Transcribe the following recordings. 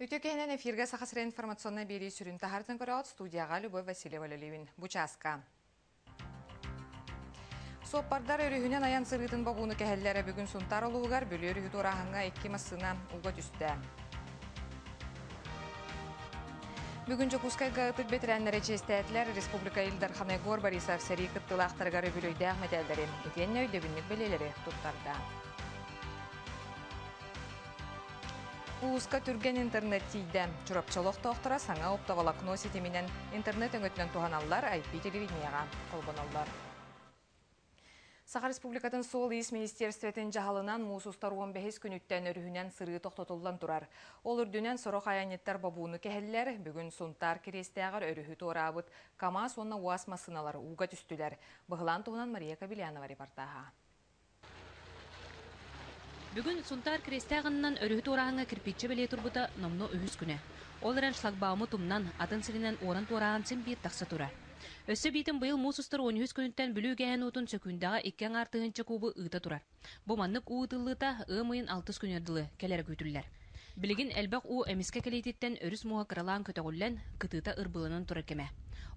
Үтүө киһинэн эфиргэ Саха сирэ информационнай биэрии сүрүн таһаартан көрөҕүт студияҕа Любовь Васильева үлэлиибин. Бу чааска. Суоппардар өрүһүнэн айан сырыытын бобууну кэһэллэрэ бүгүн Сунтаар улууһугар Бүлүү өрүһү туорааһыҥҥа икки массыына ууга түстэ. Бүгүн Дьокуускайга ытык бэтэрээннэри чиэстээтилэр Республика Ил Дархана Егор Борисов сэрии кыттыылаахтарыгар үбүлүөйдээх мэтээллэри, итиэннэ өйдөбүнньүк бэлиэлэри туттарда. Улууска түргэн интернет тиийдэ. Чурапчы олохтоохторо саҥа оптоволокно ситиминэн интернет өҥөтүнэн туһаналлар, IP-телевидениеҕа холбоноллор. Саха Республикатын суол-иис министиэристибэтин дьаһалынан муус устар 15 күнүттэн өрүһүнэн сырыы тохтотуллан турар. Ол үрдүнэн сорох айанньыттар бобууну кэһэллэр. Бүгүн Сунтаар Кириэстээҕэр өрүһү туораабыт КАМАЗ уонна УАЗ массыыналар ууга түстүлэр. Быһылаан туһунан Мария Кобельянова репортаһа. Бүгүн Сунтаар Кириэстээх аннынан өрүһү туорааһыҥҥа кирпииччэ бэлиэ турбута номнуо үһүс күнэ. Ол эрэн шлагбауму тумнан, атын сиринэн уоран туорааһын син биир тахса турар. Өссө биитин быйыл муус устар уон үһүс күнүттэн Бүлүү үгэһин уутун сөкүүндэҕэ икки аҥаар тыһыынча куубу ыыта турар. Бу маннык уу ыытыллыыта ыам ыйын алтыс күнүгэр дылы кэлэрэ күүтүллэр. Билигин элбэх уу эмискэ кэлиититтэн өрүс мууһа кыралаан көтөҕүллэн, кытыыта ырбыыланан турар кэмэ.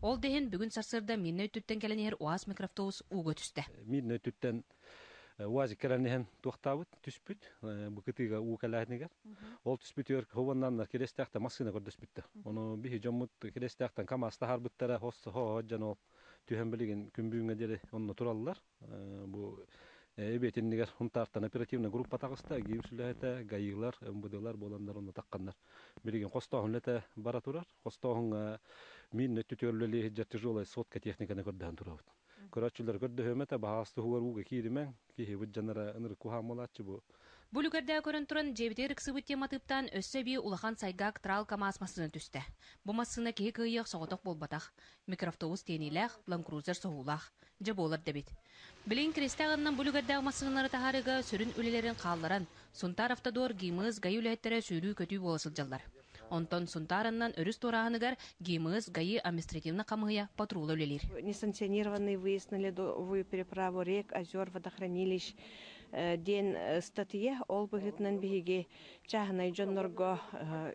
Ол да иһин бүгүн сарсыарда Мирнэй өттүттэн кэлэн иһэр УАЗ микроавтобус ууга түстэ. Мирнэй өттүттэн УАЗик кэлэн иһэн туохтаабыт, түспүт, бу кытыыга уу кэлээтинигэр. Ол түспүтүгэр хобоннаннар Кириэстээхтэн массыына көрдөспүттэр. Ону биһи дьоммут Кириэстээхтэн КАМАЗ таһаарбыттара, хос хоо дьон ол түһэн билигин күн бүгүҥҥэ диэри онно тураллар. Бу эбиэтиннигэр Хунтаартан оперативная группа таҕыста, ГИМС үлэһитэ, ГАИлар, МВДлар буоланнар онно тахханнар. Билигин хостооһун үлэтэ бара турар. Хостооһуҥҥа мин өттүтүгэр үлэлии сылдьар тяжелая сотка техниканы көрдөһөн турабыт. Көрөөччүлэр көрдөһүөм этэ, баһаас туһугар ууга кииримэҥ, киһибит дьанара ынырык куһаан буолааччы бу. Бу үлүгэрдээх көрөн туран, дьиэбитигэр ыксыбыт диэн матыыптаан өссө эбии улахан сайгаак трал КАМАЗ массыына түстэ. Бу массыына киһи кыайыах соҕотох буолбатах. Микроавтобус тиэниилээх, ланкрузер соһуулаах. Дьэ буолар да эбит. Билигин Киристээх аннынан бу үлүгэрдээх массыыналары таһаарыыга сүрүн үлэлэрин хаалларан, Сунтаар Автодор, ГИМС, ГАИ үлэһиттэрэ сүүрүү-көтүү буола сылдьаллар. Онтон Сунтаар аннынан өрүс туорааһыныгар ГИМС, ГАИ административнай хамыыһыйа патрула үлэлиир. Несанкционированный выезд на ледовую переправу рек, озер, водохранилищ диэн ыстатыйа ол быһыытынан биһиги чааһынай дьоннорго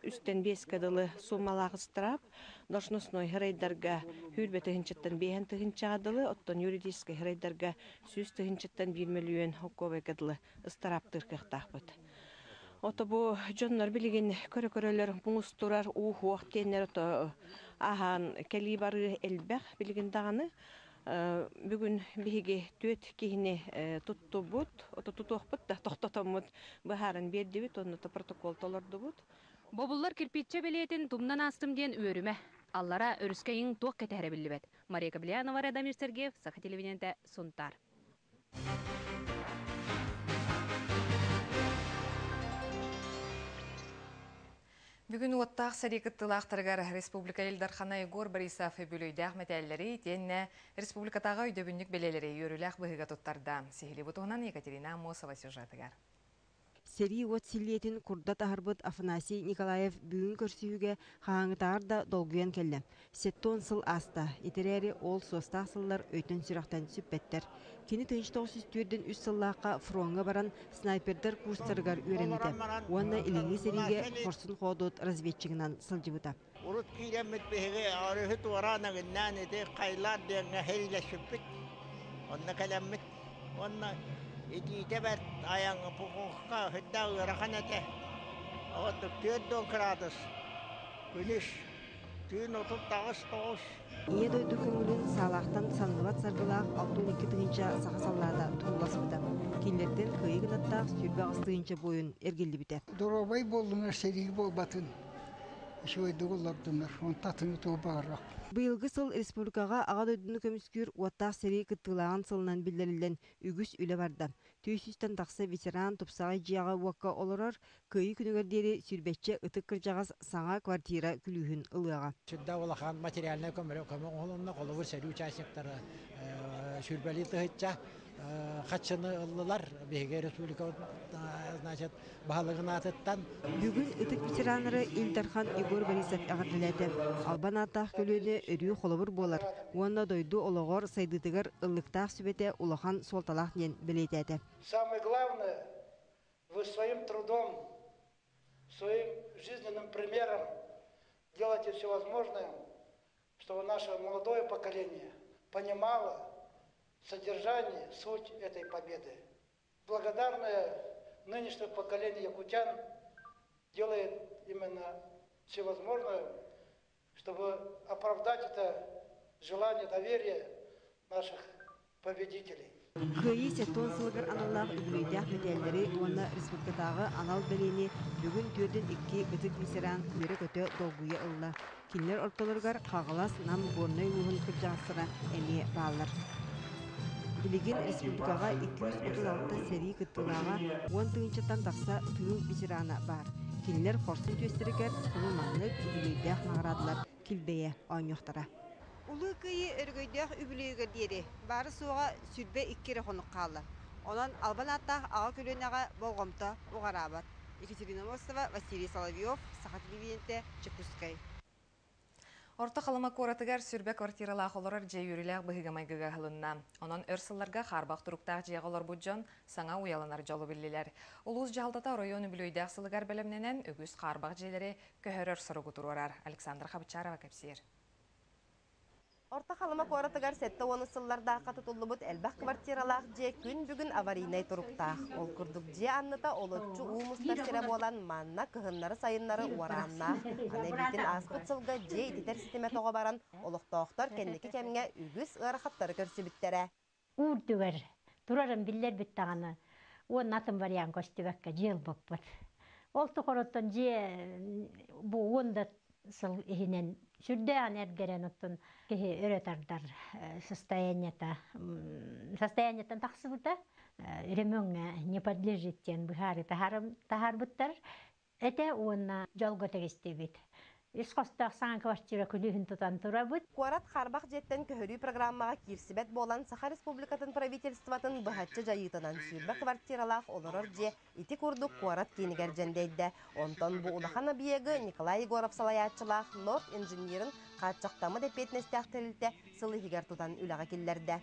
үстэн биэскэ дылы суумалаах ыстыраап, должностной һырайдарга сүүрбэ тыһыынчаттан биэһэн тыһыынчаҕа дылы, оттон юридическай һырайдарга сүүс тыһыынчаттан биир мөлүйүөн холкуобайга дылы ыстарааптыыр кыахтаахпыт. Ото бу дьоннор билигин көрө-көрөлөр муус турар уу хуох диэннэр ото аһаан кэлии барыы элбэх билигин даҕаны. Бүгүн биһиги түөрт киһини туттубут, ото тутуохпут да тохтотоммут быһааран биэрдибит, онно протокол толордубут. Бобуллар кирпииччэ бэлиэтин тумнан аастым диэн үөрүмэ. Аллара өрүскэ иҥ туох кэтэһэрэ биллибэт. Мария Каблянова, Радомир Сергеев, Саха телевидениетэ, Сунтаар. Бүгүн уоттаах сэрии кыттыылаахтарыгар Республика Ил Дархана Егор Борисов үбүлүөйдээх мэтээллэри итиэннэ республикатааҕы өйдөбүнньүк бэлиэлэри үөрүүлээх быһыыга туттарда. Сиһилии бу туһунан Екатерина Аммосова сюжетыгар. Сэрии уот силлиэтин курдат аһарбыт Афанасий Николаев бүгүн көрсүһүүгэ хаһааҥҥытааҕар да долгуйан кэллэ. Сэттэ сыл ааста, ити эрээри ол суостаах сыллар өйтөн-сүрэхтэн сүппэттэр. Кини 1943 сыллаахха фроҥҥа баран снайпердар курстарыгар үөрэммитэ уонна Илиҥҥи сэриигэ хорсун-хоодуот разведчигынан сылдьыбыта. Урут киирэммит биһиги өрүһү туораан ыгыннаан ити Хайлар диэҥҥэ сэриилэспиппит. Онно кэлэммит уонна итиитэ бэрт айаҥҥа пухуҥха сүрдээх ыарахан этэ. Оҕотук 40 градус күнүс түүн 39 9. Ийэ дойду көҥүлүн саалаахтан самныбат саргылаах 62 тыһыынча саха саллаата турууласпыта. Кинилэртэн кыайыы гынаттаах 28 тыһыынча буойун эргиллибитэ. Доруобай буоллунар, сэрии буолбатын. Үчүгэйдик олордунар, онто атын тугу баҕарбаппын. Быйылгы сыл республикаҕа Аҕа дойдуну көмүскүүр уоттаах сэрии кыттыылааҕын сылынан биллэриллэн үгүс үлэ барда. 400-тэн тахса ветеран тупсаҕай дьиэҕэ-уокка олорор, Кыайыы күнүгэр диэри сүүрбэччэ ытык кырдьаҕас саҥа квартира күлүүһүн ылыаҕа. Сүрдээх улахан материальнай көмө көмө оҥоһулунна. Холобур, сэрии участниктара сүүрбэлии тыһыынча хаччыны ыллылар. Биһиги республика значит, баһылыгын аатыттан. Бүгүн ытык ветераннары Ил Дархан Егор Борисов эҕэрдэлээтэ. Албан ааттаах көлүөнэ өрүү холобур буолар уонна дойду олоҕор сайдыытыгар ыллыктаах сүбэтэ улахан суолталаах диэн бэлиэтээтэ. Самое главное, вы своим трудом, Своим жизненным примером делайте все возможное, чтобы наше молодое поколение понимало содержание, суть этой победы. Благодарное нынешнее поколение якутян делает именно все возможное, чтобы оправдать это желание, доверие наших победителей. Кыайыы 70 сылыгар аналлаах үбүлүөйдээх мэтээллэри уонна республикатааҕы анал бэлиэни бүгүн 42 ытык ветеран үөрэ-көтө долгуйа ылла. Кинилэр ортолоругар Хаҥалас, Нам, Горнай улууһун кырдьаҕастара эмиэ бааллар. Билигин республикаҕа 236 сэрии кыттыылааҕа 10 тыһыынчаттан тахса тыыл ветерана баар. Кинилэр хорсун түөстэригэр сылы маннык үбүлүөйдээх наҕараадалар килбэйэ оонньуохтара. Улуу Кыайыы өрөгөйдөөх үбүлүөйүгэр диэри баара-суоҕа 22 эрэ хонук хаалла. Онон албан ааттаах аҕа көлүөнэҕэ болҕомто уҕараабат. Екатерина Мостова, Василий Соловьев, Саха телевидениетэ, Дьокуускай. Орто Халыма куоратыгар 20 квартиралаах олорор дьиэ үөрүүлээх быһыыга-майгыга аһылынна. Онон өр сылларга хаарбах туруктаах дьиэҕэ олорбут дьон саҥа уйаланар дьолу биллилэр. Улуус дьаһалтата оройуон үбүлүөйдээх сылыгар бэлэмнэнэн үгүс хаарбах дьиэлэри көһөрөр соругу туруорар. Александра Хабычарова кэпсиир. Орто Халыма куоратыгар 70 сыллардаахха тутуллубут элбэх квартиралаах дьиэ күн бүгүн аварийнай туруктаах. Ол курдук дьиэ анныта олоччу уу мустар сирэ буолан манна кыһыннары-сайыннары уорааннаах. Аны эбиитин ааспыт сылга дьиэ ититэр ситимэ тоҕо баран, олохтоохтор кэнники кэмҥэ үгүс ыарахаттары көрсүбүттэрэ. Уурдугар турарын биллэрбит даҕаны уонна атын вариант көстүбэккэ дьиэ ылбыппыт. Ол тухары дьиэ бу 10 да сыл иһинэн сүрдээҕин эргэрэн оттон киһи өрө тардар состояниета состояниеттан тахсыбыта ремонтҥа не подлежит диэн быһаары таһаарбыттар этэ уонна дьолго тигистибит. Үс хостоох саҥа квартира күлүүһүн тутан турабыт. Куорат хаарбах дьиэттэн көһөрүү программаҕа киирсибэт буолан, Саха Республикатын правительствотын быһаччы дьайыытынан 20 квартиралаах олорор дьиэ ити курдук куорат киинигэр дьэндэйдэ. Онтон бу улахан объегы Николай Егоров салайааччылаах Норд Инжиниринг хааччахтаммыт эппиэтинэстээх тэрилтэ сыл иһигэр тутан үлэҕэ киллэрдэ.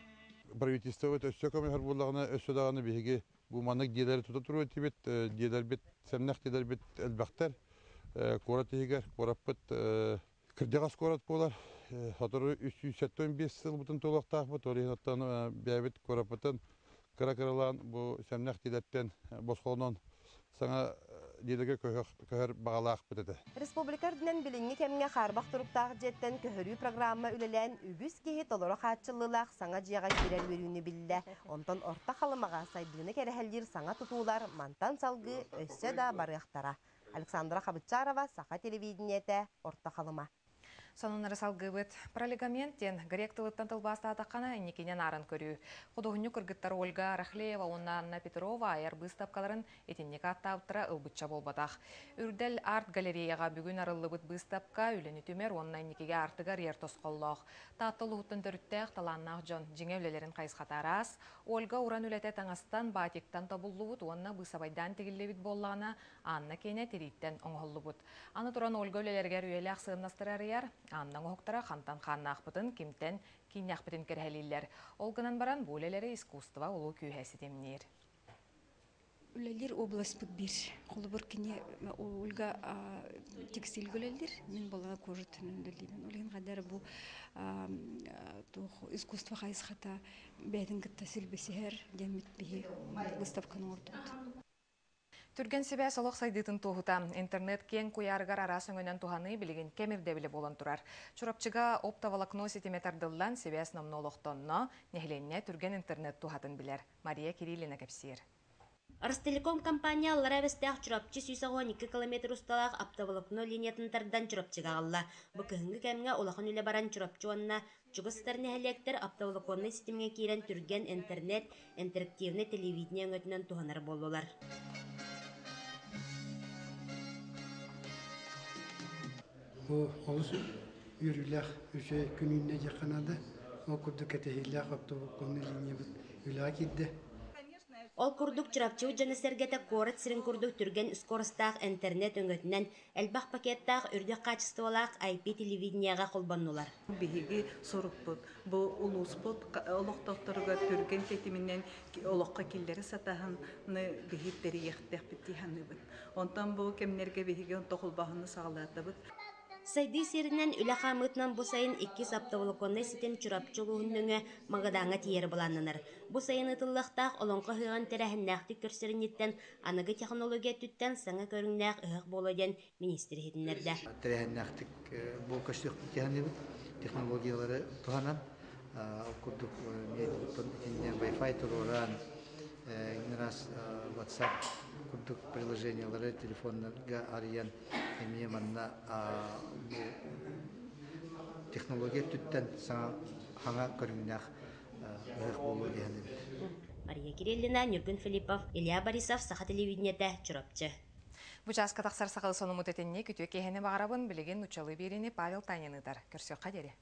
Правительство өссө көмөлөһөр буоллаҕына, өссө даҕаны биһиги бу маннык дьиэлэри тута туруо этибит, дьиэлэрбит, сэмнэх дьиэлэрбит элбэхтэр. Куорат иһигэр куораппыт кырдьаҕас куорат буолар. Сотору 375 сылбытын туолуохтаахпыт, ол иһин оттон бэйэбит куораппытын кыра-кыралаан бу сэмнэх дьиэлэртэн босхолонон саҥа дьиэлэргэ көһөр баҕалаахпыт этэ. Республика үрдүнэн билиҥҥи кэмҥэ хаарбах туруктаах дьиэттэн көһөрүү программа үлэлээн үгүс киһи толору хааччыллыылаах саҥа дьиэҕэ киирэр үөрүүнү биллэ. Онтон Орто Халымаҕа сайдыыны кэрэһэлиир саҥа тутуулар мантан салгыы өссө да барыахтара. Александра Хабычарова, Саха телевидениетэ, Орто Халыма. Сонуннары салгыыбыт. Пролегомен диэн грек тылыттан тылбаастаатаххына инникинэн ааран көрүү. Худуоһунньук кыргыттар Ольга Рахлеева уонна Анна Петрова айар быыстапкаларын итинник ааттаабыттара ылбычча буолбатах. Үрдэл арт галереяҕа бүгүн арыллыбыт быыстапка үлэни түмэр уонна инникигэ аартыгы арыйар тосхоллоох. Таатта улууһуттан төрүттээх талааннаах дьон дьиҥэ үлэлэрин хайысхата араас. Ольга уран үлэтэ таҥастан, батиктан тобуллубут уонна быысабайдаан тигиллибит буоллаҕына, Анна киэнэ тирииттэн оҥоһуллубут. Аны туран Ольга үлэлэригэр үйэлээх сыаннастары арыйар, Анна оҥоһуктара хантан хааннаахпытын, кимтэн кииннээхпитин кэрэһэлииллэр. Ол гынан баран бу үлэлэри искусство улуу күүһэ ситимниир. Үлэлиир областьпыт биир. Холобур кини Ольга текстильгэ үлэлиир, мин буоллаҕына кожа өттүнэн үлэлиибин. Ол иһин хайдах эрэ бу туох искусство хайысхата бэйэтин кытта силбэсиһэр диэммит биһи выставканы оҥордубут. Түргэн сибээс олох сайдыытын туоһута. Интернет киэҥ куйаарыгар араас өҥөнөн туһаныы билигин кэм ирдэбилэ буолан турар. Чурапчыга оптоволокно ситимэ тардыллан, сибээс номнуо олохтонно, нэһилиэнньэ түргэн интернет туһатын билэр. Мария Кириллина кэпсиир. Ростелеком компания Аллараа Бэстээх Чурапчы 182 километр усталаах оптоволокно линиятын тардан Чурапчыга аҕалла. Бу кыһыҥҥы кэмҥэ улахан үлэ баран Чурапчы уонна чугас сытар нэһилиэктэр оптоволоконнай ситимҥэ киирэн түргэн интернет, интерактивнай телевидение өҥөтүнэн туһанар буоллулар. Бу олус үөрүүлээх үчүгэй күн үүннэ диэххэ наада. Ол курдук кэтэһиилээх оптоволоконнай линиябыт үлэҕэ киирдэ. Ол курдук Чурапчы дьоно-сэргэтэ куорат сирин курдук түргэн скоростаах интернет өҥөтүнэн элбэх пакеттаах үрдүк хаачыстыбалаах IP телевидениеҕа холбоннулар. Биһиги сорукпут бу улууспут олохтоохторугар түргэн тэтиминэн олоххо киллэрэ сатааһыны биһи тэрийиэхтээхпит дии саныыбын. Онтон бу кэмнэргэ биһиги онто холбооһуну саҕалаатыбыт. Сайдыы сиэринэн үлэ хаамыытынан бу сайын иккис оптоволоконнай ситим Чурапчы улууһун нөҥүө Магадаҥҥа тиийэрэ былааннанар. Бу сайын ыытыллыахтаах Олоҥхо ыһыаҕын тэрээһиннээхтик көрсөр инниттэн аныгы технология өттүттэн саҥа көрүҥнээх ыһыах буолуо диэн миниистир иһитиннэрдэ. Тэрээһиннээхтик бу көрсүөхпүт дьаһаныбыт технологиялары туһанан ол курдук итиннэ Wi-Fi туруоран раз WhatsApp курдук приложениялары телефоннарга арыйан эмиэ манна бу технология өттүттэн саҥа хаҥа көрүҥнээх ыһыах буолуо диэн эбит. Мария Кириллина, Ньургун Филиппов, Илья Борисов, Саха телевидениетэ, Чурапчы. Бу чааска тахсар сахалы сонумут этинни күтүө киэһэни баҕарабын билигин нуччалыы биэриини Павел Танин ыытар. Көрсүөххэ диэри.